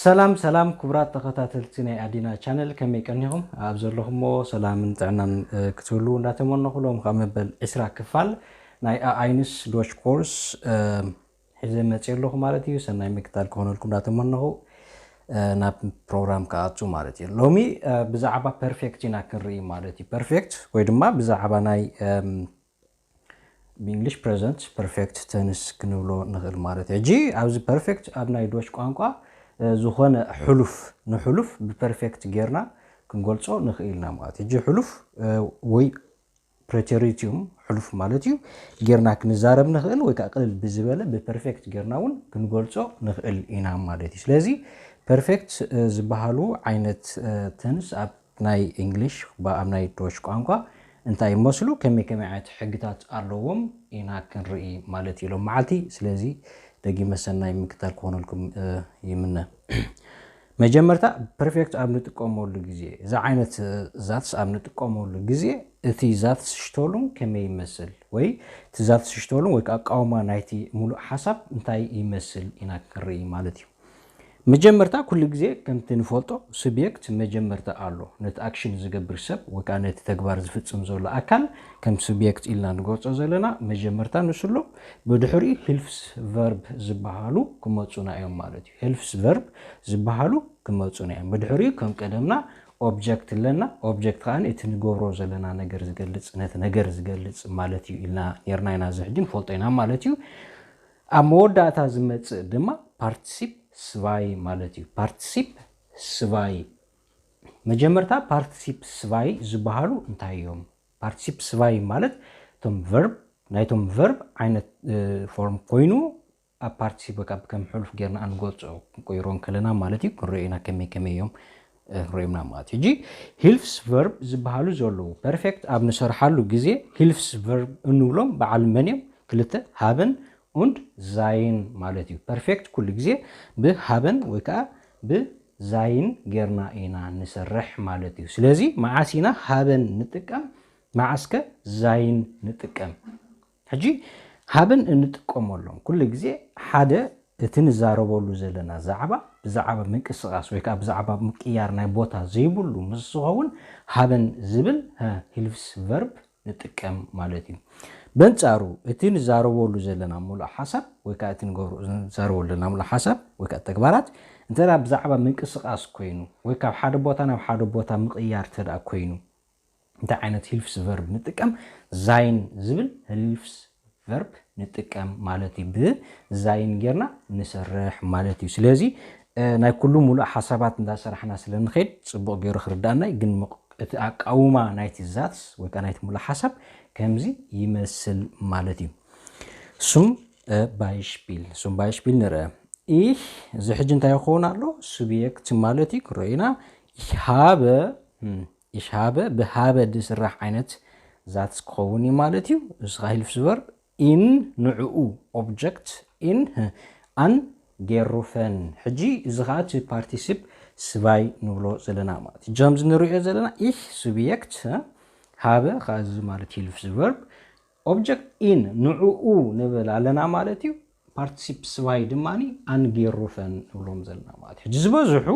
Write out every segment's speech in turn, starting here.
ሰላም ሰላም ክቡራት ተኸታተልቲ ናይ ኣዲና ቻነል፣ ከመይ ቀኒኹም? ኣብ ዘለኹሞ ሰላምን ጥዕናን ክትህሉ እንዳተመነኹ፣ ሎም ካብ መበል ዕስራ ክፋል ናይ ኣኣይንስ ዶች ኮርስ ሒዘ መፅእ ኣለኹ ማለት እዩ። ሰናይ ምክታል ክኾነልኩም እንዳተመነኹ ናብ ፕሮግራም ክኣቱ ማለት እዩ። ሎሚ ብዛዕባ ፐርፌክት ኢና ክንርኢ ማለት እዩ። ፐርፌክት ወይ ድማ ብዛዕባ ናይ ብእንግሊሽ ፕሬዘንት ፐርፌክት ተንስ ክንብሎ ንኽእል ማለት እዩ። ሕጂ ኣብዚ ፐርፌክት ኣብ ናይ ዶች ቋንቋ ዝኾነ ሕሉፍ ንሕሉፍ ብፐርፌክት ጌርና ክንገልጾ ንኽእል ኢና ማለት እዩ። ሕጂ ሕሉፍ ወይ ፕሬቴሪቲዩም ሕሉፍ ማለት እዩ ጌርና ክንዛረብ ንኽእል ወይ ከዓ ቅልል ብዝበለ ብፐርፌክት ጌርና እውን ክንገልጾ ንኽእል ኢና ማለት እዩ። ስለዚ ፐርፌክት ዝበሃሉ ዓይነት ተንስ ኣብ ናይ እንግሊሽ ኣብ ናይ ዶች ቋንቋ እንታይ ይመስሉ፣ ከመይ ከመይ ዓይነት ሕግታት ኣለዎም ኢና ክንርኢ ማለት እዩ ሎም መዓልቲ። ስለዚ ደጊመ ሰናይ ምክታል ክኾነልኩም ይምነ። መጀመርታ ፐርፌክት ኣብ ንጥቀመሉ ግዜ፣ እዚ ዓይነት ዛትስ ኣብ ንጥቀመሉ ግዜ እቲ ዛትስ ሽቶሉም ከመይ ይመስል ወይ እቲ ዛትስ ሽቶሉም ወይ ከዓ ኣቃውማ ናይቲ ሙሉእ ሓሳብ እንታይ ይመስል ኢና ክንርኢ ማለት እዩ። መጀመርታ ኩሉ ግዜ ከምቲ ንፈልጦ ሱብየክት መጀመርታ ኣሎ። ነቲ ኣክሽን ዝገብር ሰብ ወይ ከዓ ነቲ ተግባር ዝፍጽም ዘሎ ኣካል ከም ሱብየክት ኢልና ንገልጾ ዘለና መጀመርታ ንሱ ኣሎ። ብድሕሪኡ ሂልፍስ ቨርብ ዝበሃሉ ክመጹና እዮም ማለት እዩ። ሂልፍስ ቨርብ ዝበሃሉ ክመጹና እዮም። ብድሕሪኡ ከም ቀደምና ኦብጀክት ኣለና። ኦብጀክት ከዓ እቲ ንገብሮ ዘለና ነገር ዝገልጽ፣ ነቲ ነገር ዝገልጽ ማለት እዩ ኢልና ነርና ኢና። እዚ ሕጂ ንፈልጦ ኢና ማለት እዩ። ኣብ መወዳእታ ዝመጽእ ድማ ፓርቲሲፕ ስባይ ማለት እዩ። ፓርቲሲፕ ስባይ መጀመርታ ፓርቲሲፕ ስባይ ዝበሃሉ እንታይ እዮም? ፓርቲሲፕ ስባይ ማለት እቶም ቨርብ ናይቶም ቨርብ ዓይነት ፎርም ኮይኑ ኣብ ፓርቲሲፕ ወይ ከዓ ከም ሕሉፍ ጌርና እንገልጾ ክንቆይሮ እንከለና ማለት እዩ። ክንሪኦ ኢና ከመይ ከመይ እዮም ክንሪኦምና ማለት እዩ። ሕጂ ሂልፍስ ቨርብ ዝበሃሉ ዘለዉ ፐርፌክት ኣብ ንሰርሓሉ ግዜ ሂልፍስ ቨርብ እንብሎም በዓል መን እዮም? ክልተ ሃበን und sein ማለት እዩ። ፐርፌክት ኩሉ ግዜ ብሃበን ወይ ከዓ ብዛይን ጌርና ኢና ንሰርሕ ማለት እዩ። ስለዚ መዓስ ኢና ሃበን ንጥቀም፣ መዓስከ ዛይን ንጥቀም? ሕጂ ሃበን እንጥቀመሎም ኩሉ ግዜ ሓደ እቲ ንዛረበሉ ዘለና ዛዕባ ብዛዕባ ምንቅስቃስ ወይ ከዓ ብዛዕባ ምቅያር ናይ ቦታ ዘይብሉ ምስ ዝኸውን ሃበን ዝብል ሂልፍስ ቨርብ ንጥቀም ማለት እዩ። በንጻሩ እቲ ንዛረበሉ ዘለና ሙሉእ ሓሳብ ወይ ከዓ እቲ ንገብሮ ንዛረበሉ ዘለና ሙሉእ ሓሳብ ወይ ከዓ ተግባራት እንተ ብዛዕባ ምንቅስቃስ ኮይኑ ወይ ካብ ሓደ ቦታ ናብ ሓደ ቦታ ምቕያር እንተ ኮይኑ እንታይ ዓይነት ሂልፍስ ቨርብ ንጥቀም? ዛይን ዝብል ሂልፍስ ቨርብ ንጥቀም ማለት እዩ። ብዛይን ጌርና ንሰርሕ ማለት እዩ። ስለዚ ናይ ኩሉ ሙሉእ ሓሳባት እንዳሰራሕና ስለ ንኸይድ ጽቡቕ ገይሩ ክርዳእና እዩ። ግን እቲ ኣቃውማ ናይቲ ዛትስ ወይ ከዓ ናይቲ ሙሉእ ሓሳብ ከምዚ ይመስል ማለት እዩ። ሱም ባይሽፒል ሱም ባይሽፒል ንርአ። ይህ እዚ ሕጂ እንታይ ይኸውን ኣሎ? ሱብየክት ማለት እዩ። ክረኢና ይሃበ ይሻበ ብሃበ ዝስራሕ ዓይነት ዛትስ ክኸውን እዩ ማለት እዩ። እዚ ከዓ ሂልፍስ ቨርብ ኢን ንዕኡ ኦብጀክት ኢን ኣን ጌሩፈን። ሕጂ እዚ ከዓ እቲ ፓርቲሲፕ ስባይ ንብሎ ዘለና ማለት እዩ። ከምዚ ንሪኦ ዘለና ይህ ሱብየክት ሃበ ከዓ እዚ ማለት ሂልፍስ ቨርብ ኦብጀክት ኢን ንዕኡ ንብል ኣለና ማለት እዩ። ፓርቲሲፕ ስባይ ድማ ኣንጌሩፈን ንብሎም ዘለና ማለት እዩ። ሕጂ ዝበዝሑ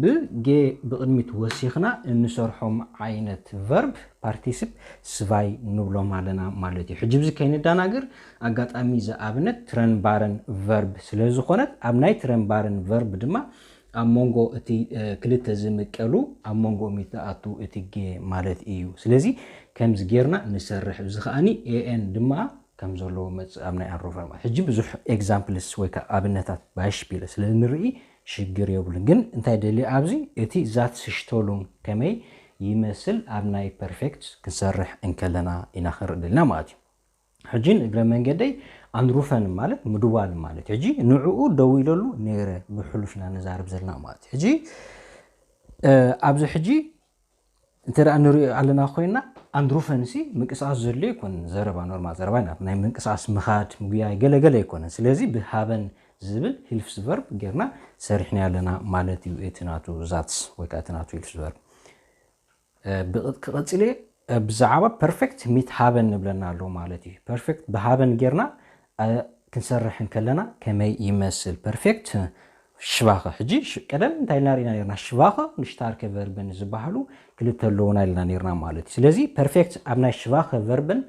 ብጌ ብቕድሚት ወሲኽና እንሰርሖም ዓይነት ቨርብ ፓርቲሲፕ ስባይ ንብሎም ኣለና ማለት እዩ። ሕጂ ብዚ ከይንዳናግር ኣጋጣሚ ዝኣብነት ትረንባረን ቨርብ ስለ ዝኾነት ኣብ ናይ ትረንባረን ቨርብ ድማ ኣብ መንጎ እቲ ክልተ ዝምቀሉ ኣብ መንጎ ሚተኣቱ እቲ ጌ ማለት እዩ። ስለዚ ከምዚ ጌርና ንሰርሕ። እዚ ከዓኒ ኤኤን ድማ ከም ዘለዎ መጽእ ኣብ ናይ ኣሮቨር ማለት ሕጂ ብዙሕ ኤግዛምፕልስ ወይ ከዓ ኣብነታት ባይሽፒል ስለ ንርኢ ሽግር የብሉን። ግን እንታይ ደልየ ኣብዚ እቲ ዛት ስሽቶሉም ከመይ ይመስል ኣብ ናይ ፐርፌክት ክንሰርሕ እንከለና ኢና ክንርኢ ደልና ማለት እዩ። ሕጂ ንእግረ መንገደይ ኣንሩፈን ማለት ምድዋል ማለት እዩ። ሕጂ ንዕኡ ደው ኢለሉ ነይረ ብሕሉፍ ኢና ንዛረብ ዘለና ማለት እዩ። ሕጂ ኣብዚ ሕጂ እንተ ደኣ ንሪኦ ኣለና ኮይና ኣንድሩፈንሲ ምንቅስቃስ ዘድልዮ ኣይኮነን። ዘረባ ኖርማል ዘረባ ኢና ናይ ምንቅስቃስ ምኻድ ምጉያይ ገለገለ ኣይኮነን። ስለዚ ብሃበን ዝብል ሂልፍስ ቨርብ ጌርና ሰሪሕና ኣለና ማለት እዩ። እቲ ናቱ ዛትስ ወይ ከዓ እቲ ናቱ ሂልፍስ ቨርብ ክቐጽል እየ። ብዛዕባ ፐርፌክት ሚት ሃበን ንብለና ኣሎ ማለት እዩ። ፐርፌክት ብሃበን ጌርና ክንሰርሕ እንከለና ከመይ ይመስል? ፐርፌክት ሽቫኸ። ሕጂ ቀደም እንታይ ኢልና ርኢና ነርና? ሽቫኸ ንሽታርከ ቨርብን ዝበሃሉ ክልተ ኣለዉና ኢልና ነርና ማለት እዩ። ስለዚ ፐርፌክት ኣብ ናይ ሽቫኸ ቨርብን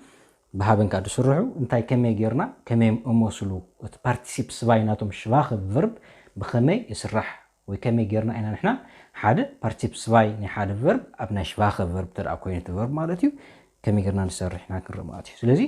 ብሃበን ከዓ ዝስርሑ እንታይ ከመይ ጌርና ከመይ እመስሉ እቲ ፓርቲሲፕ ስቫይ ናቶም ሽቫኸ ቨርብ ብኸመይ ይስራሕ ወይ ከመይ ጌርና ኢና ንሕና ሓደ ፓርቲሲፕ ስቫይ ናይ ሓደ ቨርብ ኣብ ናይ ሽቫኸ ቨርብ ተደኣ ኮይኑ እቲ ቨርብ ማለት እዩ ከመይ ጌርና ንሰርሕ ኢና ክንርኢ ማለት እዩ። ስለዚ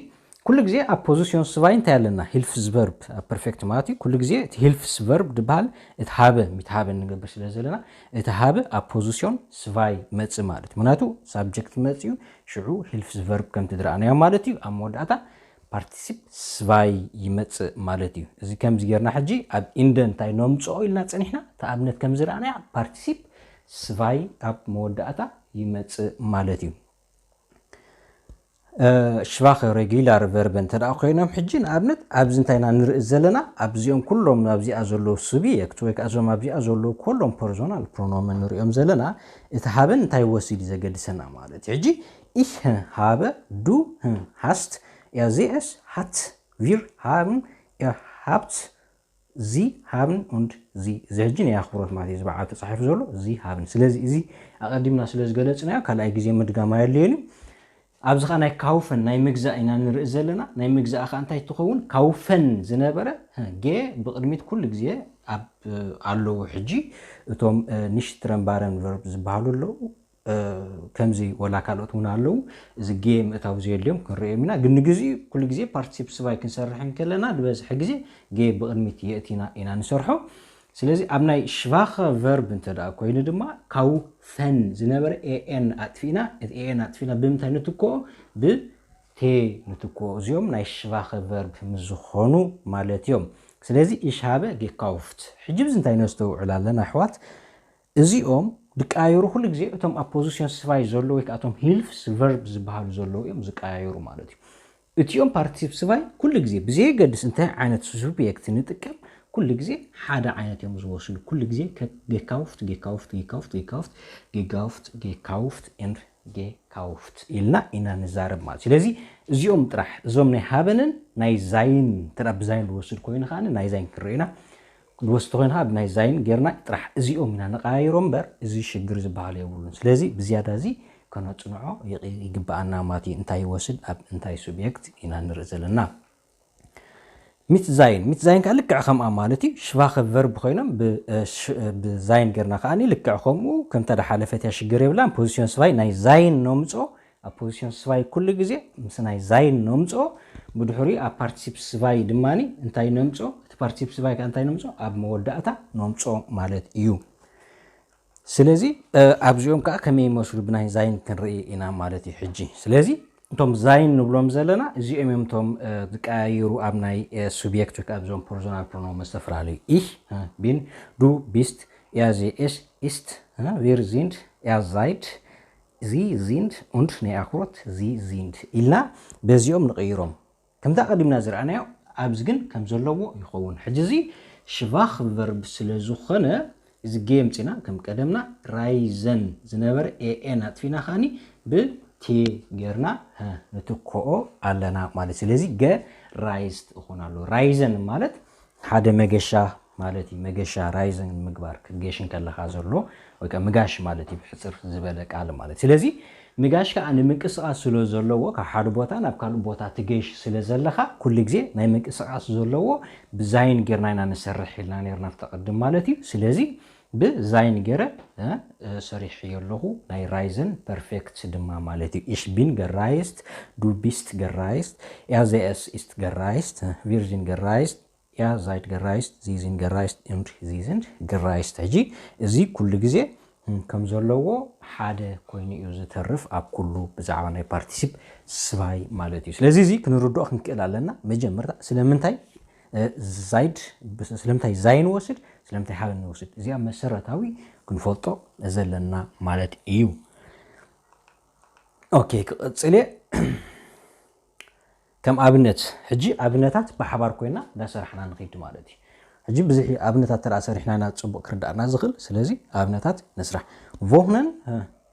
ኩሉ ግዜ ኣብ ፖዚሽን ስቫይ እንታይ ኣለና? ሂልፍስ ቨርብ ኣብ ፐርፌክት ማለት እዩ። ኩሉ ግዜ እቲ ሂልፍስ ቨርብ ድበሃል እቲ ሃበ ሚትሃበ ንገብር ስለ ዘለና እቲ ሃበ ኣብ ፖዚሽን ስቫይ መጽእ ማለት እዩ። ምክንያቱ ሳብጀክት መጽእ እዩ ሽዑ ሂልፍስ ቨርብ ከምቲ ዝረኣናዮ ማለት እዩ። ኣብ መወዳእታ ፓርቲሲፕ ስቫይ ይመጽእ ማለት እዩ። እዚ ከምዚ ጌርና ሕጂ ኣብ ኢንደ እንታይ ነምጽኦ ኢልና ጸኒሕና እቲ ኣብነት ከምዚ ረኣናያ ፓርቲሲፕ ስቫይ ኣብ መወዳእታ ይመጽእ ማለት እዩ። ሽቫኸ ሬጊላር ቨርበ እንተ ደኣ ኮይኖም ሕጂ ንኣብነት ኣብዚ እንታይ ኢና ንርኢ ዘለና ኣብዚኦም ኩሎም ኣብዚኣ ዘለዉ ሱብየክት ወይ ከዓ እዞም ኣብዚኣ ዘለዉ ኩሎም ፐርሶናል ፕሮኖመን ንሪኦም ዘለና እቲ ሃበን እንታይ ወሲድ እዩ ዘገድሰና ማለት እዩ። ሕጂ ኢህ ሃበ ዱ ሃስት ያዜኤስ ሃት ቪር ሃብን ሃብት ዚ ሃብን ኡንድ ዚ እዚ ሕጂ ናይ ኣኽብሮት ማለት እዩ ዝበዓል ተፃሒፉ ዘሎ ዚ ሃብን ስለዚ እዚ ኣቐዲምና ስለ ዝገለፅናዮ ካልኣይ ግዜ ምድጋም ኣየድልየን እዩ። ኣብዚ ከዓ ናይ ካውፈን ናይ ምግዛእ ኢና ንርኢ ዘለና ናይ ምግዛእ ከዓ እንታይ ትኸውን ካውፈን ዝነበረ ጌ ብቕድሚት ኩሉ ግዜ ኣብ ኣለዉ ሕጂ እቶም ንሽትረንባረን ቨርብ ዝበሃሉ ኣለዉ ከምዚ ወላ ካልኦት እውን ኣለዉ እዚ ጌ ምእታው ዘየድልዮም ክንሪኦም ኢና ግን ንግዜኡ ኩሉ ግዜ ፓርቲሲፕ ስቫይ ክንሰርሕ እንከለና ዝበዝሐ ግዜ ጌ ብቕድሚት የእቲና ኢና ንሰርሖ ስለዚ ኣብ ናይ ሽቫኸ ቨርብ እንተ ደኣ ኮይኑ ድማ ካው ፈን ዝነበረ ኤኤን ኣጥፊእና እቲ ኤኤን ኣጥፊእና ብምንታይ ንትክኦ ብቴ ንትክኦ እዚኦም ናይ ሽቫኸ ቨርብ ምስ ዝኾኑ ማለት እዮም ስለዚ ኢሽ ሃበ ጌካውፍት ሕጂ ብዚ እንታይ ነስተውዕል ኣለና ኣሕዋት እዚኦም ድቀያየሩ ኩሉ ግዜ እቶም ኣብ ፖዚሽን ስቫይ ዘለዉ ወይ ከዓ እቶም ሂልፍስ ቨርብ ዝበሃሉ ዘለዉ እዮም ዝቀያየሩ ማለት እዩ። እቲኦም ፓርቲሲፕ ስቫይ ኩሉ ግዜ ብዘየገድስ እንታይ ዓይነት ሱብየክት ንጥቀም ኩሉ ግዜ ሓደ ዓይነት እዮም ዝወስዱ ኩሉ ግዜ ጌካውፍት ጌካውፍት ጌካውፍት ጌካውፍት ጌካውፍት ጌካውፍት ኤንድ ጌካውፍት ኢልና ኢና ንዛረብ ማለት ስለዚ እዚኦም ጥራሕ እዞም ናይ ሃበንን ናይ ዛይን እንተ ብዛይን ዝወስድ ኮይኑ ከዓ ናይ ዛይን ክንርኢ ኢና ንወስድ ኮይንካ ብናይ ዛይን ጌርና ጥራሕ እዚኦም ኢና ንቀያይሮ እምበር እዚ ሽግር ዝበሃል የብሉን ስለዚ ብዝያዳ እዚ ከነፅንዖ ይግበኣና ማለት እዩ እንታይ ይወስድ ኣብ እንታይ ሱብየክት ኢና ንርኢ ዘለና ሚት ዛይን ሚት ዛይን ከዓ ልክዕ ከምኣ ማለት እዩ ሽቫኸ ቨርብ ኮይኖም ብዛይን ጌርና ከዓ ልክዕ ከምኡ ከምታ ዳሓለፈት እያ ሽግር የብላን ፖዚሽን ስቫይ ናይ ዛይን ነምፅኦ ኣብ ፖዚሽን ስቫይ ኩሉ ግዜ ምስ ናይ ዛይን ነምፅኦ ብድሕሪ ኣብ ፓርቲሲፕ ስቫይ ድማ እንታይ ነምፅኦ እቲ ፓርቲሲፕ ስቫይ ከዓ እንታይ ነምፅኦ ኣብ መወዳእታ ነምፅኦ ማለት እዩ ስለዚ ኣብዚኦም ከዓ ከመይ ይመስሉ ብናይ ዛይን ክንርኢ ኢና ማለት እዩ ሕጂ ስለዚ እቶም ዛይን ንብሎም ዘለና እዚኦም እዮም እቶም ዝቀያየሩ ኣብ ናይ ሱብየክት ወይ ከዓ ኣብዞም ፐርሶናል ፕሮኖመን ዝተፈላለዩ ኢህ ቢን ዱ ቢስት ያዜ ኤስ ኢስት ቪር ዚንድ ያዛይድ ዚ ዚንድ ኡንድ ናይ ኣኽሮት ዚ ዚንድ ኢልና በዚኦም ንቕይሮም ከምቲ ኣቐዲምና ዝረኣናዮ ኣብዚ ግን ከም ዘለዎ ይኸውን ሕጂ እዚ ሽቫኽ ቨርብ ስለ ዝኾነ እዚ ጌ ምፅና ከም ቀደምና ራይዘን ዝነበረ ኤኤን ኣጥፊና ከዓኒ ብቴ ጌርና ንትክኦ ኣለና ማለት ስለዚ ገ ራይዝ ትኾን ኣሎ ራይዘን ማለት ሓደ መገሻ ማለት እዩ መገሻ ራይዘን ምግባር ክትገሽ እንከለካ ዘሎ ወይ ከዓ ምጋሽ ማለት እዩ ብሕፅር ዝበለ ቃል ማለት ስለዚ ምጋሽ ከዓ ንምንቅስቃስ ስለ ዘለዎ ካብ ሓደ ቦታ ናብ ካልእ ቦታ ትገሽ ስለ ዘለካ ኩሉ ግዜ ናይ ምንቅስቃስ ዘለዎ ብዛይን ጌርና ኢና ንሰርሕ ኢልና ነርና ፍተቀድም ማለት እዩ ስለዚ ብዛይን ገረ ሰሪሕ ኣለኹ ናይ ራይዘን ፐርፌክት ድማ ማለት እዩ ich bin gereist du bist gereist er sie es ist gereist wir sind gereist er seid gereist sie sind gereist und sie sind gereist ሕጂ እዚ ኩሉ ግዜ ከም ዘለዎ ሓደ ኮይኑ እዩ ዝተርፍ ኣብ ኩሉ ብዛዕባ ናይ ፓርቲሲፕ ስባይ ማለት እዩ ስለዚ እዚ ክንርድኦ ክንክእል ኣለና መጀመርታ ስለምንታይ ዛይድ ስለምንታይ ዛይ ንወስድ ስለምንታይ ሃበ ንወስድ እዚኣ መሰረታዊ ክንፈልጦ ዘለና ማለት እዩ ኦኬ ክቕፅል እየ ከም ኣብነት ሕጂ ኣብነታት ብሓባር ኮይና እንዳሰራሕና ንኽድ ማለት እዩ ሕጂ ብዙሕ ኣብነታት ተዳ ሰሪሕና ኢና ፅቡቅ ክርዳእና ዝኽእል ስለዚ ኣብነታት ንስራሕ ቮህነን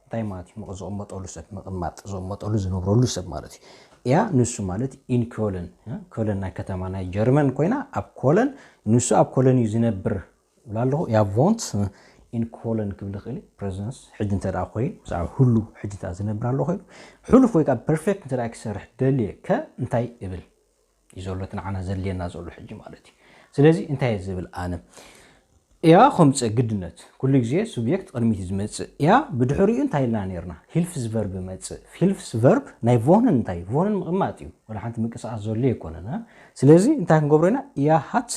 እንታይ ማለት እዩ ዝቕመጠሉ ሰብ ምቕማጥ ዝቕመጠሉ ዝነብረሉ ሰብ ማለት እዩ እያ ንሱ ማለት ኢን ኮለን ኮለን ናይ ከተማ ናይ ጀርመን ኮይና ኣብ ኮለን ንሱ ኣብ ኮለን እዩ ዝነብር እብል ኣለኹ። Er wohnt in Köln ክብል ይኽእል። ፕሬዘንስ ሕጂ እንተ ደኣ ኮይኑ ብዛዕባ ህሉ ሕጂ እንተ ዝነብር ኣሎ ኮይኑ፣ ሕሉፍ ወይ ከዓ ፐርፌክት እንተ ደኣ ክሰርሕ ደልየ ከ እንታይ እብል እዩ ዘሎ? እቲ ንዓና ዘድልየና ዘሎ ሕጂ ማለት እዩ። ስለዚ እንታይ እየ ዝብል ኣነ? Er ከምፅእ ግድነት። ኩሉ ግዜ ሱብጀክት ቅድሚት እዩ ዝመፅእ። Er ብድሕሪኡ እንታይ ኢልና ነርና? ሂልፍስ ቨርብ መፅእ። ሂልፍስ ቨርብ ናይ wohnen እንታይ እዩ? Wohnen ምቕማጥ እዩ። ወላ ሓንቲ ምንቅስቃስ ዘሎ ኣይኮነን። ስለዚ እንታይ ክንገብሮ ኢና? Er hat,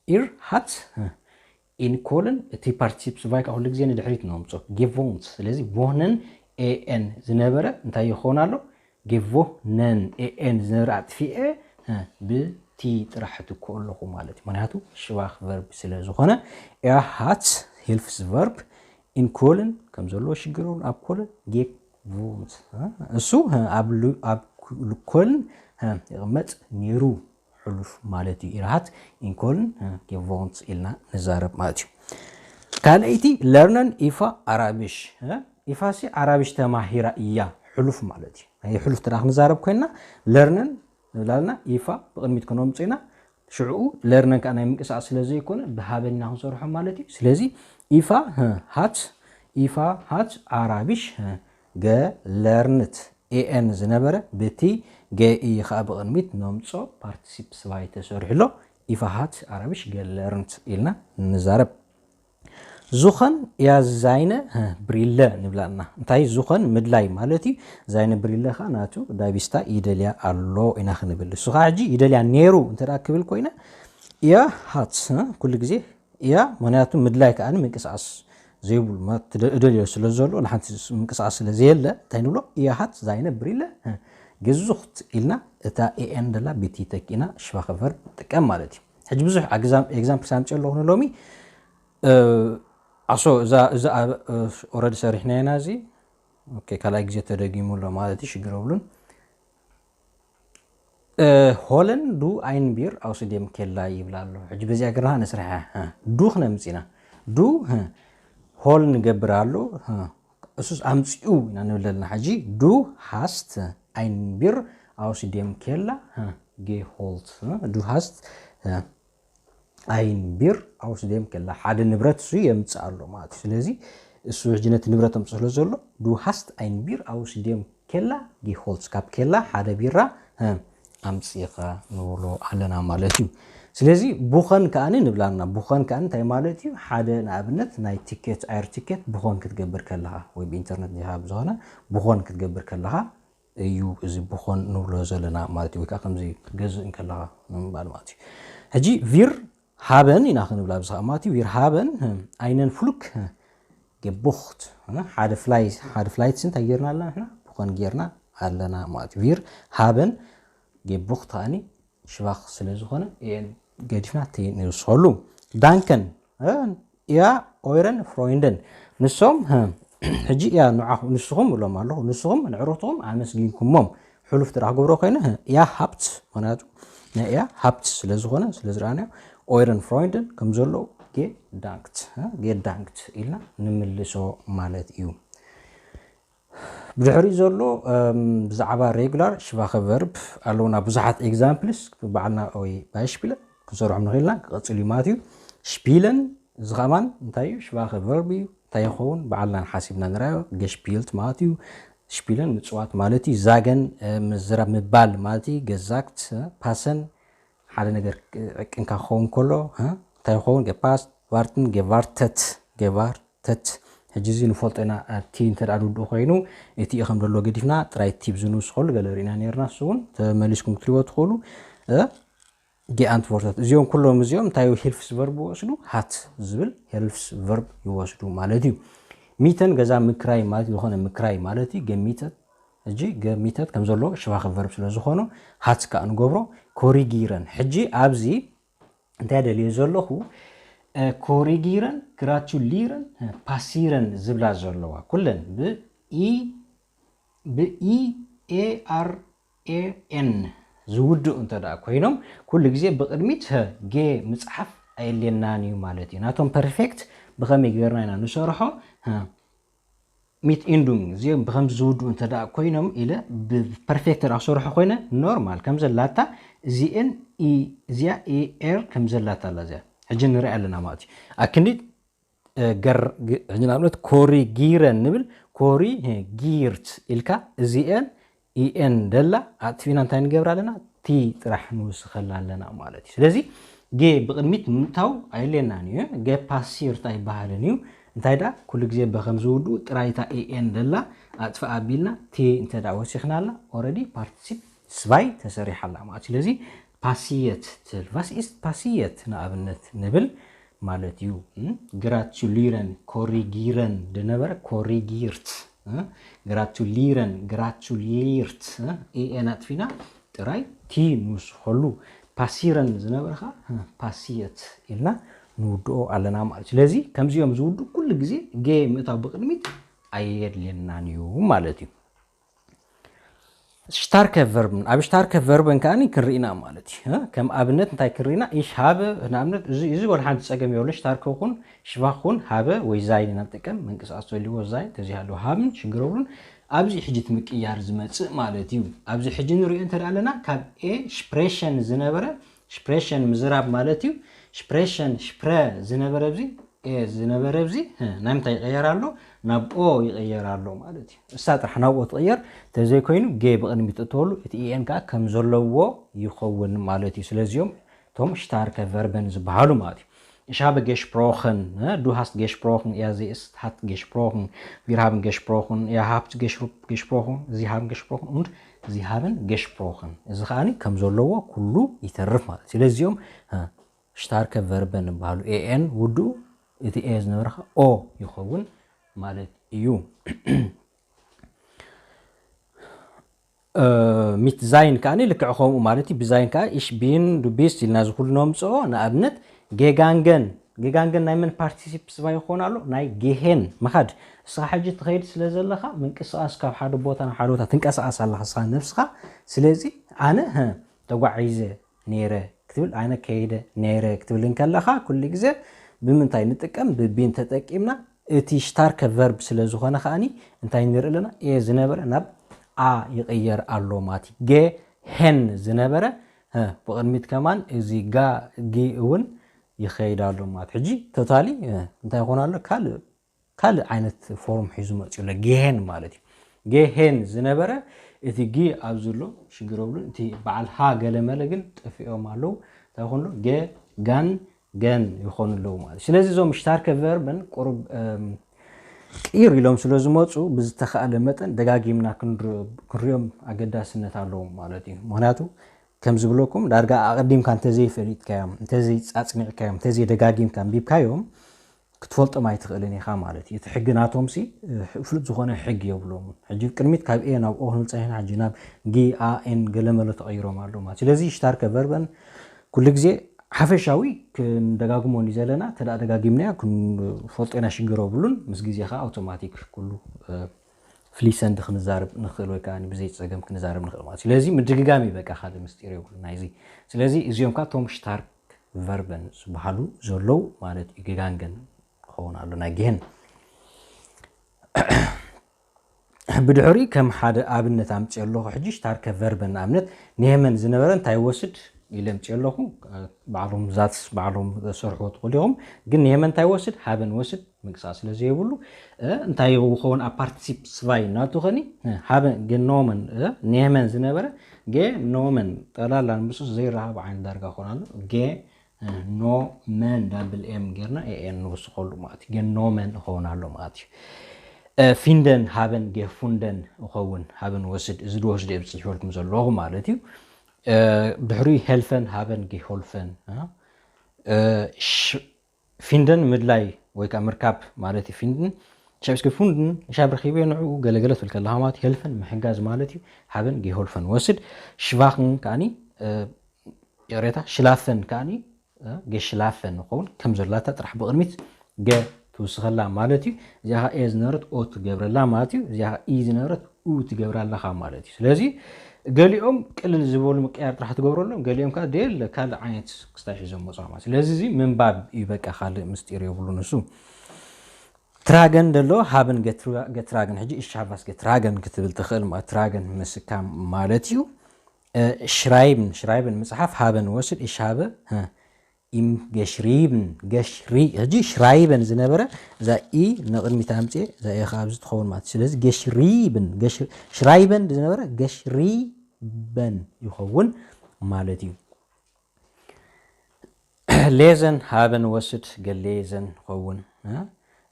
ihr hat in Köln፣ እቲ ፓርቲሲፕ ስባይ ከዓ ኩሉ ግዜ ንድሕሪት ነምፅኦ። Gewohnt። ስለዚ wohnen en ዝነበረ እንታይ ይኸውን ኣሎ? Gewohnen en ዝነበረ ኣጥፊኤ ብቲ ጥራሕ ትክኦ ኣለኹ ማለት እዩ። ምክንያቱ ሽባኽ ቨርብ ስለ ዝኾነ። Er hat ሂልፍስ ቨርብ in Köln ከም ዘለዎ ሽግር የብሉን። ኣብ ኮለን gewohnt፣ እሱ ኣብ ኮልን ይቕመጥ ነይሩ። ሕሉፍ ማለት እዩ። Er hat in Köln gewohnt ኢልና ንዛረብ ማለት እዩ። ካልኣይቲ lernen ኢፋ ኣራብሽ። ኢፋ ሲ ኣራብሽ ተማሂራ እያ። ሕሉፍ ማለት እዩ። ናይ ሕሉፍ ተዳ ክንዛረብ ኮይና lernen ንብላልና ኢፋ ብቕድሚት ክነምፅና ሽዕኡ lernen ከዓ ናይ ምንቅስቃስ ስለ ዘይኮነ ብሃበን ኢና ክንሰርሖ ማለት እዩ። ስለዚ ኢፋ hat ኢፋ hat ኣራብሽ gelernt en ዝነበረ ብቲ ገኢ ከዓ ብቕድሚት ነምፆ ፓርቲሲፕ ስባይ ተሰሪሑ ኣሎ። ኢፋ hat ኣራብሽ gelernt ኢልና ንዛረብ። Suchen er seine Brille ንብላና። እንታይ suchen ምድላይ ማለት እዩ። Seine Brille ከዓ ናቱ ዳቢስታ ይደልያ ኣሎ ኢና ክንብል። እሱ ከዓ ሕጂ ይደልያ ነይሩ እንተ ክብል ኮይነ er hat ኩሉ ግዜ er ምክንያቱ ምድላይ ከዓ ምንቅስቃስ ዘይብሉ እደልዮ ስለ ዘሎ ንሓንቲ ምንቅስቃስ ስለ ዘየለ እንታይ ንብሎ? Er hat seine Brille gesucht ኢልና እታ en ደላ ብቲ ተኪእና ሽባኸ ቨርብ ንጥቀም ማለት እዩ። ሕጂ ብዙሕ ኤግዛምፕል ሳምፂ ኣለኹ ንሎሚ። ኣሶ እዛ እዛ ኦረዲ ሰሪሕና ኢና። እዚ ካልኣይ ግዜ ተደጊሙ ኣሎ ማለት እዩ። ሽግር የብሉን። Holen du ein Bier aus dem Keller ይብል ኣሎ። ሕጂ በዚኣ ገርና ንስርሐ። ዱ ክነምፅ ኢና። ዱ ሆል ንገብር ኣሎ። እሱስ ኣምፅኡ ኢና ንብለልና። ሕጂ du hast ein Bier aus dem Keller geholt። Du hast ein Bier aus dem Keller ሓደ ንብረት እሱ የምፅእ ኣሎ ማለት እዩ። ስለዚ እሱ ሕጂ ነቲ ንብረት ኣምፅእ ስለ ዘሎ du hast ein Bier aus dem Keller geholt ካብ ኬላ ሓደ ቢራ ኣምፂእኻ ንብሎ ኣለና ማለት እዩ። ስለዚ ቡኸን ከኣኒ ንብላና። ቡኸን ከኣ እንታይ ማለት እዩ? ሓደ ንኣብነት ናይ ቲኬት፣ ኣየር ቲኬት ቡኸን ክትገብር ከለኻ ወይ ብኢንተርነት ዲኻ ብዝኾነ ቡኸን ክትገብር ከለኻ እዩ እዚ ቡኸን ንብሎ ዘለና ማለት እዩ። ወይ ከዓ ከምዚ ክትገዝእ እንከለኻ ንምባል ማለት እዩ። ሕጂ ቪር ሃበን ኢና ክንብል ኣብዚ ከዓ ማለት እዩ። ቪር ሃበን ኣይነን ፍሉክ ገቡኽት ሓደ ፍላይ ሓደ ፍላይት እንታይ ጌርና ኣለና ንሕና ቡኸን ጌርና ኣለና ማለት እዩ። ቪር ሃበን ገቡኽት ከኣኒ ሽባኽ ስለ ዝኾነ ኤን ገዲፍና እቲ ንውስኸሉ ዳንከን እያ ኦይረን ፍሮይንደን ንሶም ሕጂ እያ ንዓኹ ንስኹም እብሎም ኣለኹ ንስኹም ንዕሩኽትኹም ኣመስጊንኩሞም ሕሉፍ ጥራሕ ክገብሮ ኮይነ እያ ሃብት ምክንያቱ ናይ እያ ሃብት ስለ ዝኾነ ስለ ዝረኣናዮ ኦይረን ፍሮይንደን ከም ዘለዉ ጌዳንክት ጌዳንክት ኢልና ንምልሶ ማለት እዩ። ብድሕሪኡ ዘሎ ብዛዕባ ሬጉላር ሽባኸ ቨርብ ኣለውና ብዙሓት ኤግዛምፕልስ ባዕልና ወይ ባይሽፒለ ክንሰርሖም ንኽእልና ክቐፅል እዩ ማለት እዩ። ሽፒለን እዚ ከማን እንታይ እዩ? ሽባኸ ቨርብ እዩ። እንታይ ይኸውን? ባዕልና ሓሲብና ንራዮ ገሽፒልት ማለት እዩ። ሽፒለን ምፅዋት ማለት እዩ። ዛገን ምዝራብ ምባል ማለት እዩ። ገዛክት ፓሰን ሓደ ነገር ዕቅንካ ክኸውን ከሎ እንታይ ይኸውን? ገፓስት ቫርትን ገቫርተት ገቫርተት ሕጂ እዚ ንፈልጦ ኢና። እቲ እንተ ደኣ ድውድኡ ኮይኑ እቲ ከም ደሎ ገዲፍና ጥራይ እቲ ብዝንውስኸሉ ገለ ርኢና ነርና። እሱ እውን ተመሊስኩም ክትሪዎ ትኽእሉ። ጌኣንትወርተት እዚኦም ኩሎም እዚኦም እንታይ ሂልፍስ ቨርብ ይወስዱ? ሃት ዝብል ሄልፍስ ቨርብ ይወስዱ ማለት እዩ። ሚተን ገዛ ምክራይ ማለት ዝኾነ ምክራይ ማለት እዩ። ገሚተት ሕጂ ገሚተት ከም ዘሎ ሽባኸ ቨርብ ስለ ዝኾኑ ሃት ከዓ ንገብሮ ኮሪጊረን። ሕጂ ኣብዚ እንታይ ደልዮ ዘለኹ ኮሪጊረን ግራቹሊረን ፓሲረን ዝብላ ዘለዋ ኩለን ብኢ ብኢ ኤኣር ኤኤን ዝውድኡ እንተ ደኣ ኮይኖም ኩሉ ግዜ ብቕድሚት ጌ ምፅሓፍ ኣየድልየናን እዩ ማለት እዩ። ናቶም ፐርፌክት ብኸመይ ገርና ኢና ንሰርሖ? ሚት ኢንዱንግ እዚኦም ብኸምዚ ዝውድኡ እንተ ደኣ ኮይኖም ኢለ ብፐርፌክት ደኣ ክሰርሖ ኮይነ ኖርማል ከም ዘላታ እዚኤን እዚኣ ኤር ከም ዘላታ ኣላ እዚኣ ሕጂ ንርኢ ኣለና ማለት እዩ። ኣክንዲ ገር ሕጂ ንኣብነት ኮሪጊረን ንብል። ኮሪ ጊርት ኢልካ እዚኤን ኢኤን ደላ ኣጥፊና እንታይ ንገብር ኣለና? ቲ ጥራሕ ንውስኸላ ኣለና ማለት እዩ። ስለዚ ጌ ብቕድሚት ምእታው ኣየድልየናን እዩ። ጌ ፓሲርት ኣይበሃልን እዩ። እንታይ ደኣ ኩሉ ግዜ በከም ዝውድኡ ጥራይ እታ ኤኤን ደላ ኣጥፍኣ ኣቢልና ቲ እንተ ደኣ ወሲኽናላ ኦረዲ ፓርቲሲፕ ስባይ ተሰሪሓላ ማለት። ስለዚ ፓሲየት ትብል። ቫስ ኢስት ፓሲየት ንኣብነት ንብል ማለት እዩ። ግራቹሊረን ኮሪጊረን ድነበረ ኮሪጊርት። ግራቹሊረን ግራቹሊርት። ኤኤን ኣጥፊና ጥራይ ቲ ንውስኸሉ። ፓሲረን ዝነበረ ኸዓ ፓሲየት ኢልና ንውድኦ ኣለና ማለት። ስለዚ ከምዚኦም ዝውድኡ ኩሉ ግዜ ጌ ምእታው ብቕድሚት ኣየድልየናን እዩ ማለት እዩ። ሽታርከ ቨርብን ኣብ ሽታርከ ቨርበን ከዓኒ ክንርኢና ማለት እዩ። ከም ኣብነት እንታይ ክንርኢና? ኢሽ ሃበ ንኣብነት እዚ እዚ ወላ ሓንቲ ጸገም የብሉ። ሽታርከ ኹን ሽቫኽ ኹን ሃበ ወይ ዛይን ኢና ንጥቀም። ምንቅስቃስ ተልዎ ዛይን ተዚሃለዎ ሃብን ሽግር የብሉን። ኣብዚ ሕጂ እቲ ምቅያር ዝመጽእ ማለት እዩ። ኣብዚ ሕጂ ንሪኦ እንተ ደኣ ኣለና ካብ ኤ ሽፕሬሸን ዝነበረ ሽፕሬሸን ምዝራብ ማለት እዩ። ሽፕሬሸን ሽፕረ ዝነበረ ኣብዚ ኤ ዝነበረ ኣብዚ ናይ ምንታይ ይቐየር ኣሎ? ናብ ኦ ይቐየር ኣሎ ማለት እዩ። እሳ ጥራሕ ናብ ኦ ትቐየር። ተዘይኮይኑ ጌ ብቕድሚት እተወሉ እቲ ኢኤን ከዓ ከም ዘለዎ ይኸውን ማለት እዩ። ስለዚኦም እቶም ሽታርከ ቨርበን ዝበሃሉ ማለት እዩ። Ich habe gesprochen, du hast gesprochen, er, sie, ist, hat gesprochen, wir haben gesprochen, ihr habt gesprochen, sie haben gesprochen und sie haben gesprochen። እዚ ከዓኒ ከም ዘለዎ ኩሉ ይተርፍ ማለት እዩ። ስለዚኦም ሽታርከ ቨርበን ዝበሃሉ ኤኤን ውድኡ እቲ ኤ ዝነበረ ኦ ይኸውን ማለት እዩ። ሚት ዛይን ከዓኒ ልክዕ ከምኡ ማለት እዩ። ብዛይን ከዓ ኢሽ ቢን ዱቢስት ኢልና ዝኩሉ ነምፅኦ። ንኣብነት ጌጋንገን ጌጋንገን ናይ መን ፓርቲሲፕ ስባ ይኾን ኣሎ? ናይ ጌሄን ምኻድ። እስኻ ሕጂ ትኸይድ ስለ ዘለኻ ምንቅስቃስ ካብ ሓደ ቦታ ናብ ሓደ ቦታ ትንቀሳቀስ ኣለኻ እስኻ ነብስኻ። ስለዚ ኣነ ተጓዒዘ ነይረ ክትብል ኣነ ከይደ ነይረ ክትብል እንከለኻ ኩሉ ግዜ ብምንታይ ንጥቀም? ብቢን ተጠቂምና። እቲ ሽታርከ ቨርብ ስለ ዝኾነ ከዓኒ እንታይ ንርኢ ኣለና? ኤ ዝነበረ ናብ ኣ ይቕየር ኣሎ ማለት እዩ። ጌ ሄን ዝነበረ ብቕድሚት ከማን እዚ ጋ ጊ እውን ይኸይድ ኣሎ ማለት። ሕጂ ቶታሊ እንታይ ይኾን ኣሎ? ካልእ ካልእ ዓይነት ፎርም ሒዙ መፅኡ ኣሎ። ጌሄን ማለት እዩ። ጌሄን ዝነበረ እቲ ጊ ኣብዚ ኣሎ ሽግር የብሉን። እቲ በዓል ሃ ገለመለ ግን ጠፊኦም ኣለዉ። እንታይ ይኾን ኣሎ? ጌ ጋን ገን ይኾኑ ኣለዉ ማለት እዩ። ስለዚ እዞም ሽታርከ ቨርበን ቁሩብ ቅይር ኢሎም ስለ ዝመፁ ብዝተኻእለ መጠን ደጋጊምና ክንሪኦም ኣገዳስነት ኣለዎም ማለት እዩ። ምክንያቱ ከም ዝብለኩም ዳርጋ ኣቐዲምካ እንተዘይፈሊጥካዮም እንተዘይፃፅኒዕካዮም እንተዘይደጋጊምካ ኣንቢብካዮም ክትፈልጦም ኣይትኽእልን ኢኻ ማለት እዩ። እቲ ሕጊ ናቶም ሲ ፍሉጥ ዝኾነ ሕጊ የብሎም። ሕጂ ቅድሚት ካብ ኤ ናብ ኦ ክንብል ፀኒሕና ሕጂ ናብ ጊ ኣ ኤን ገለመለ ተቐይሮም ኣለዉ ማለት። ስለዚ ሽታርከ ቨርበን ኩሉ ግዜ ሓፈሻዊ ክንደጋግሞ እንዲ ዘለና ተዳ ደጋጊምናዮ ክንፈልጦ ኢና ሽግር የብሉን። ምስ ግዜ ከዓ ኣውቶማቲክ ኩሉ ፍሊሰንድ ክንዛረብ ንኽእል ወይ ከዓ ብዘይ ፀገም ክንዛረብ ንኽእል ማለት። ስለዚ ምድግጋም እዩ በቃ ካልእ ምስጢር የብሉ ናይዚ። ስለዚ እዚኦም ከዓ ቶም ሽታርክ ቨርበን ዝበሃሉ ዘለዉ ማለት እዩ። ጌጋንገን ክኸውን ኣሎ ናይ ጌን። ብድሕሪ ከም ሓደ ኣብነት ኣምፅኦ ኣለኹ። ሕጂ ሽታርከ ቨርበን ንኣብነት ንየመን ዝነበረ እንታይ ወስድ ኢለ ኣምፅኦ ኣለኹ። ባዕሎም ዛትስ ባዕሎም ሰርሕዎ ትኽእሉ ኢኹም። ግን ንየመን እንታይ ወስድ ሃበን ወስድ ምንቅስቃስ ስለ ዘይብሉ እንታይ ይኸውን ኣብ ፓርቲሲፕ ስቫይ እናቱ ኸኒ ሃበን ገኖመን ንየመን ዝነበረ ገ ኖመን ጠላላ ንምሱስ ዘይረሃብ ዓይነት ዳርጋ ኾን ኣሎ። ገ ኖ መን ዳብል ኤም ጌርና ኤኤን ንወስኸሉ ማለት እዩ። ገ ኖመን እኸውን ኣሎ ማለት እዩ። ፊንደን ሃበን ገ ፉንደን እኸውን ሃበን ወስድ እዚ ድወስድ እየ ብፅሒፈልኩም ዘለኹ ማለት እዩ። ድሕሪ ሄልፈን ሃበን ገ ሆልፈን ፊንደን ምድላይ ወይ ከዓ ምርካብ ማለት እዩ። ፊንድን ሻብስኪ ፉንድን ሻብ ረኪበ ንዕኡ ገለገለ ትብል ከለካ ማለት ሄልፈን ምሕጋዝ ማለት እዩ። ሃበን ጌሆልፈን ወስድ ሽቫክን ከዓኒ ይቕሬታ ሽላፈን ከዓኒ ገሽላፈን ንኸውን ከም ዘላታ ጥራሕ ብቕድሚት ገ ትውስኸላ ማለት እዩ። እዚኣ ኤ ዝነበረት ኦ ትገብረላ ማለት እዩ። እዚኣ ኢ ዝነበረት ኡ ትገብራ ኣለኻ ማለት እዩ። ስለዚ ገሊኦም ቅልል ዝበሉ ምቅያር ጥራሕ ትገብረሎም፣ ገሊኦም ከዓ ደየለ ካልእ ዓይነት ክስታይ ሒዞም መፅኦም ማለት። ስለዚ እዚ ምንባብ እዩ በቃ ካልእ ምስጢር የብሉ ንሱ። ትራገን ደሎ ሃብን ገትራገን ሕጂ እሻባስ ገትራገን ክትብል ትኽእል ማለት ትራገን ምስካም ማለት እዩ። ሽራይብን ሽራይብን ምፅሓፍ ሃበን ወስድ እሻበ im geschrieben, geschri ሕጂ schreiben ዝነበረ እዛ ኢ ንቕድሚት ኣምፅኤ እዛ ኢ ከዓ ኣብዚ ትኸውን ማለት እዩ። ስለዚ geschrieben፣ geschri- schreiben ዝነበረ geschrieben ይኸውን ማለት እዩ። lesen፣ haben፣ ወስድ፣ gelesen ይኸውን።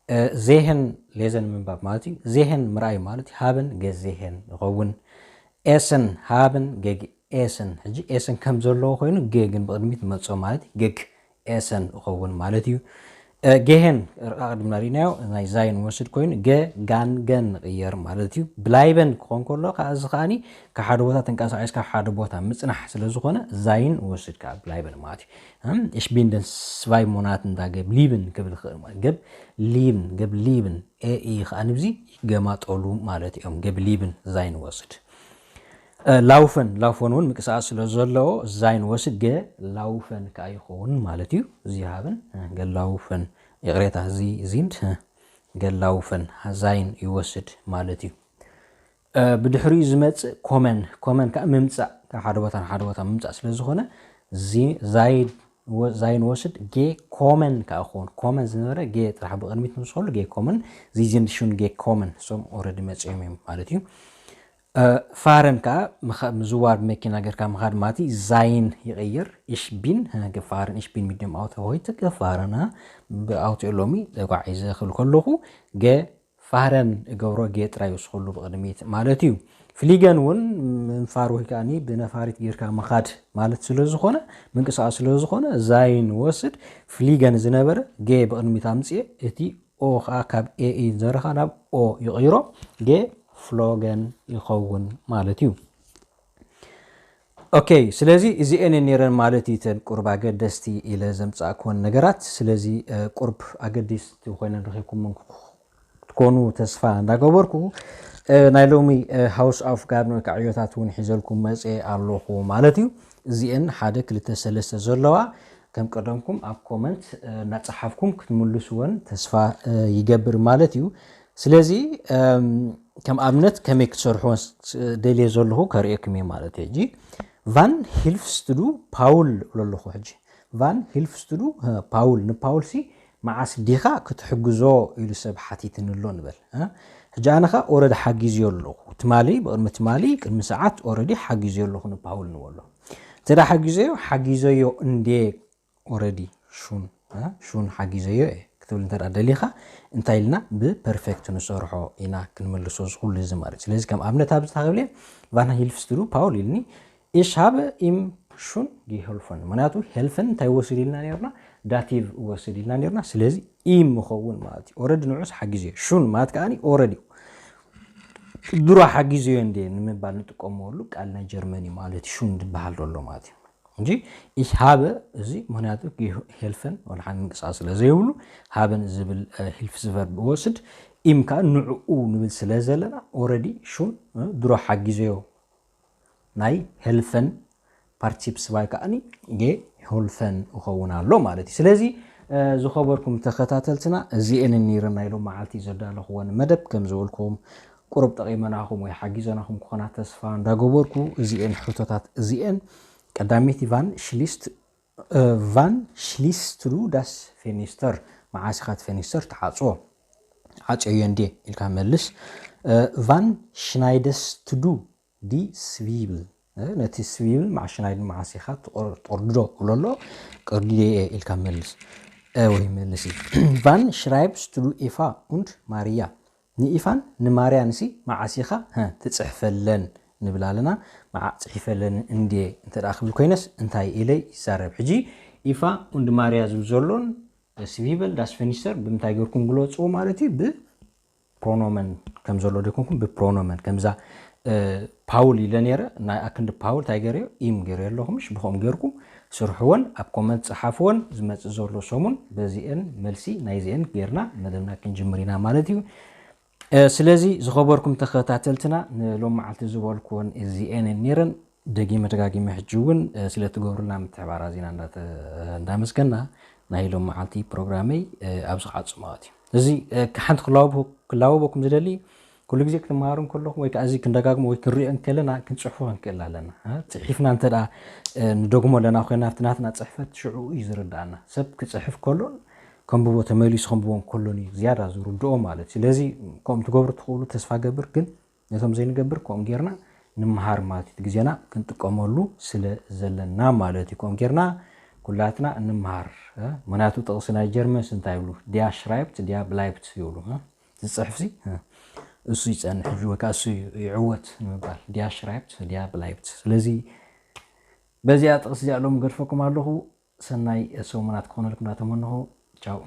እ፣ sehen፣ lesen ምንባብ ማለት እዩ። sehen ምርኣይ ማለት እዩ። haben gesehen ይኸውን። essen፣ haben gegessen። ሕጂ essen ከም ዘለዎ ኮይኑ ገ ግን ብቕድሚት መጾ ማለት እዩ። Gegessen ይኸውን ማለት እዩ። እ፣ gehen ኣቕድምና ርኢናዮ፣ ናይ sein ወስድ ኮይኑ ገ ጋን ገን ንቕየር ማለት እዩ። bleiben ክኾን ከሎ ከዓ እዚ ከዓኒ ካብ ሓደ ቦታ ተንቀሳቒስካ ሓደ ቦታ ምጽናሕ ስለ ዝኾነ sein ወስድ ከዓ bleiben ማለት እዩ። እም፣ ich bin den zwei Monaten da geblieben ክብል ይኽእል ማለት። Geblieben፣ geblieben፣ ኤ ኢ ከዓ ንብዚ ይገማጠሉ ማለት እዮም። Geblieben sein ወስድ። እ፣ laufen፣ laufen እውን ምንቅስቃስ ስለ ዘለዎ sein ወስድ gelaufen ከዓ ይኸውን ማለት እዩ። እዚ haben፣ እ፣ gelaufen፣ ይቕሬታ፣ እዚ sind፣ እ፣ gelaufen፣ sein ይወስድ ማለት እዩ። እ፣ ብድሕሪኡ ዝመጽእ kommen፣ kommen ከዓ ምምጻእ፣ ካብ ሓደ ቦታ ናብ ሓደ ቦታ ምምጻእ ስለ ዝኾነ ዚ-፣ ዛይድ ወ-፣ sein ወስድ gekommen ከዓ ክኸውን። Kommen ዝነበረ ገ ጥራሕ ብቕድሚት ምስ ከሉ gekommen፣ sie sind schon gekommen፣ እሶም already መጺኦም እዮም ማለት እዩ። እ፣ fahren ከዓ ምኻ-፣ ምዝዋር ብመኪና ጌርካ ምኻድ ማለት እዩ። Sein ይቕይር። Ich bin፣ እ፣ gefahren፣ ich bin mit dem Auto heute gefahren፣ እ፣ ብኣውቶ ሎሚ ተጓዒዘ ክብል ከለኹ ገ ፋህረን እገብሮ ጌ ጥራይ ይውስኸሉ ብቕድሚት ማለት እዩ። ፍሊገን እውን ምንፋር ወይ ከዓኒ ብነፋሪት ጌርካ ምኻድ ማለት ስለ ዝኾነ፣ ምንቅስቓስ ስለ ዝኾነ፣ sein ወስድ ፍሊገን ዝነበረ ጌ ብቕድሚት ኣምፅኤ፣ እቲ ኦ ከዓ ካብ ኤ ኢ ዘረኻ ናብ ኦ ይቕይሮ፣ ጌ ፍሎገን ይኸውን ማለት እዩ። ኦኬ፣ ስለዚ እዚኤን ነይረን ማለት እዩ፣ እተን ቁርብ ኣገደስቲ ኢለ ዘምጻእክወን ነገራት። ስለዚ፣ እ፣ ቁርብ ኣገደስቲ ኮይነን ረኺብኩመን ክትኮኑ ተስፋ እንዳገበርኩ፣ እ፣ ናይ ሎሚ፣ እ፣ ሃውስ ኣፍ ጋብን ወይ ከዓ ዕዮታት እውን ሒዘልኩም መጽኤ ኣለኹ ማለት እዩ። እዚኤን ሓደ፣ ክልተ፣ ሰለስተ ዘለዋ፣ ከም ቀደምኩም ኣብ ኮመንት፣ እ፣ እናጸሓፍኩም ክትምልስወን ተስፋ፣ እ፣ ይገብር ማለት እዩ። ስለዚ፣ እም፣ ከም ኣብነት ከመይ ክትሰርሕዎ ስ-፣ ደልየ ዘለኹ ከርእየኩም እየ ማለት እዩ። ሕጂ፣ ቫን ሂልፍስት ዱ ፓውል እብሎ ኣለኹ። ሕጂ፣ ቫን ሂልፍስት ዱ፣ እ፣ ፓውል፣ ንፓውል ሲ መዓስ ዲኻ ክትሕግዞ ኢሉ ሰብ ሓቲትኒ ኣሎ ንበል፣ እ? ሕጂ ኣነ ኸኣ ኦረዲ ሓጊዝዮ ኣለኹ። ትማሊ፣ ብቕድሚ ትማሊ፣ ቅድሚ ሰዓት ኦረዲ ሓጊዝዮ ኣለኹ ንፓውል ንበሎ። እንተ ደኣ ሓጊዘዮ፣ ሓጊዘዮ እንዴ ኦረዲ ሹን፣ እ? ሹን ሓጊዘዮ እየ ክትብል እንተ ደኣ ደሊኻ፣ እንታይ ኢልና ብፐርፌክት ንሰርሖ ኢና ክንምልሶ ዝኹሉ እዚ ማለት እዩ። ስለዚ ከም ኣብነት ኣብዚ እንታይ ክብል እየ፣ ቫን ሂልፍስት ዱ ፓውል ኢልኒ፣ Ich habe ihm schon geholfen። ምኽንያቱ ሄልፈን እንታይ ወስድ ኢልና ነርና? ዳቲቭ ወስድ ኢልና ነርና። ስለዚ ኢም ምኸውን ማለት እዩ። ኦረዲ ንዑስ ሓጊዘዮ። ሹን ማለት ከዓኒ ኦረዲ ድሮ ሓጊዘዮ እንዴ ንምባል ንጥቀመሉ ቃል ናይ ጀርመን እዩ ማለት እዩ። ሹን ዝበሃል ዘሎ ማለት እዩ። እንጂ ich habe እዚ ምኽንያቱ ሄልፈን ወላ ሓንቲ ምንቅስቃስ ስለ ዘይብሉ ሃበን ዝብል፣ እ፣ ሂልፍ ዝቨርብ ወስድ ኢም ከዓ ንዕኡ ንብል ስለ ዘለና ኦረዲ ሹን፣ እ፣ ድሮ ሓጊዘዮ ናይ ሄልፈን ፓርቲሲፕ ስባይ ከዓኒ ጌ ሆልፈን ይኸውን ኣሎ ማለት እዩ። ስለዚ፣ እ፣ ዝኸበርኩም ተኸታተልትና፣ እዚኤን ነይረን ናይ ሎም መዓልቲ ዘዳለኽወን መደብ። ከም ዝበልኩም ቁሩብ ጠቒመናኹም ወይ ሓጊዘናኹም ክኾና ተስፋ እንዳገበርኩ፣ እዚኤን ሕቶታት እዚኤን፣ ቀዳመይቲ ቫን ሽሊስት፣ እ፣ ቫን ሽሊስት ዱ ዳስ ፌኒስተር፣ መዓስ ኢኻ እቲ ፌኒስተር ትዓጽዎ? ዓጽዮ እንዴ ኢልካ መልስ። እ፣ ቫን ሽናይደስት ዱ ዲ ስቪብል፣ እ፣ ነቲ ስቪብል ማዕሽናይ ድማ ዓሲኻ ትቆር-፣ ትቆርድዶ ክብሎ ኣሎ። ቆርድዮ እየ ኢልካ መልስ፣ እ፣ ወይ መልሲ። ቫን ሽራይብስት ዱ ኤፋ ኡንድ ማርያ፣ ንኢፋን ንማርያን ሲ መዓስ ኢኻ፣ ሀ፣ ትጽሕፈለን ንብል ኣለና። መዓ ጽሒፈለን እንዴ እንተ ደኣ ክብል ኮይነስ እንታይ ኢለ ይዛረብ? ሕጂ ኢፋ ኡንድ ማርያ ዝብል ዘሎን ስቪብል ዳስ ፌኒስተር ብምንታይ ገርኩም ግለጽዎ ማለት እዩ? ብ ፕሮኖመን ከም ዘሎ ደይኮንኩም ብፕሮኖመን ከምዛ፣ እ፣ ፓውል ኢለ ነይረ። ናይ ኣክንዲ ፓውል እንታይ ገይረዮ? ኢም ገይረዮ ኣለኹ። ምሽ ብኸም ገይርኩም ስርሕወን፣ ኣብ ኮመንት ጸሓፍወን። ዝመጽእ ዘሎ ሰሙን በዚኤን መልሲ ናይዚኤን ገይርና መደብና ክንጅምር ኢና ማለት እዩ። እ፣ ስለዚ ዝኸበርኩም ተኸታተልትና ንሎም መዓልቲ ዝበልኩወን እዚኤን ነይረን። ደጊመ ደጋጊመ ሕጂ እውን፣ እ፣ ስለ ትገብሩልና ምትሕባር ኣዚና እንዳተ-፣ እንዳመስገና ናይ ሎም መዓልቲ ፕሮግራመይ፣ እ፣ ኣብዚ ክዓጹ ማለት እዩ። እዚ፣ እ፣ ሓንቲ ክላወብ-፣ ክላወበኩም ዝደሊ ኩሉ ግዜ ክትመሃሩ እንከለኹም ወይ ከዓ እዚ ክንደጋግሞ ወይ ክንሪኦ እንከለና ክንፅሕፎ ክንክእል ኣለና። እ፣ ፅሒፍና እንተ ደኣ፣ እ፣ ንደግሞ ኣለና ኮይና ኣብቲ ናትና ፅሕፈት ሽዑ እዩ ዝርዳእና። ሰብ ክፅሕፍ ከሎን ከንብቦ ተመሊሱ ከንብቦ ከሎን እዩ ዝያዳ ዝርድኦ ማለት እዩ። ስለዚ ከምኡ ትገብሩ ትኽእሉ ተስፋ ገብር፣ ግን ነቶም ዘይንገብር ከምኡ ጌርና ንምሃር ማለት እዩ። እቲ ግዜና ክንጥቀመሉ ስለ ዘለና ማለት እዩ። ከምኡ ጌርና ኩላትና ንምሃር። እ፣ ምኽንያቱ ጥቕሲ ናይ ጀርመንስ እንታይ ይብሉ? ዲያ ሽራይብት፣ ዲያ ብላይብት ይብሉ። እ፣ ዝፅሕፍ ሲ፣ እ፣ እሱ ይፀንሕ ወይ ከዓ እሱ ይዕወት ንምባል። ዲያ ሽራይብት፣ ዲያ ብላይብት። ስለዚ በዚኣ ጥቕሲ እዚኣ ሎም ገድፈኩም ኣለኹ። ሰናይ ሰሙናት ክኾነልኩም እናተመነኹ፣ ቻው።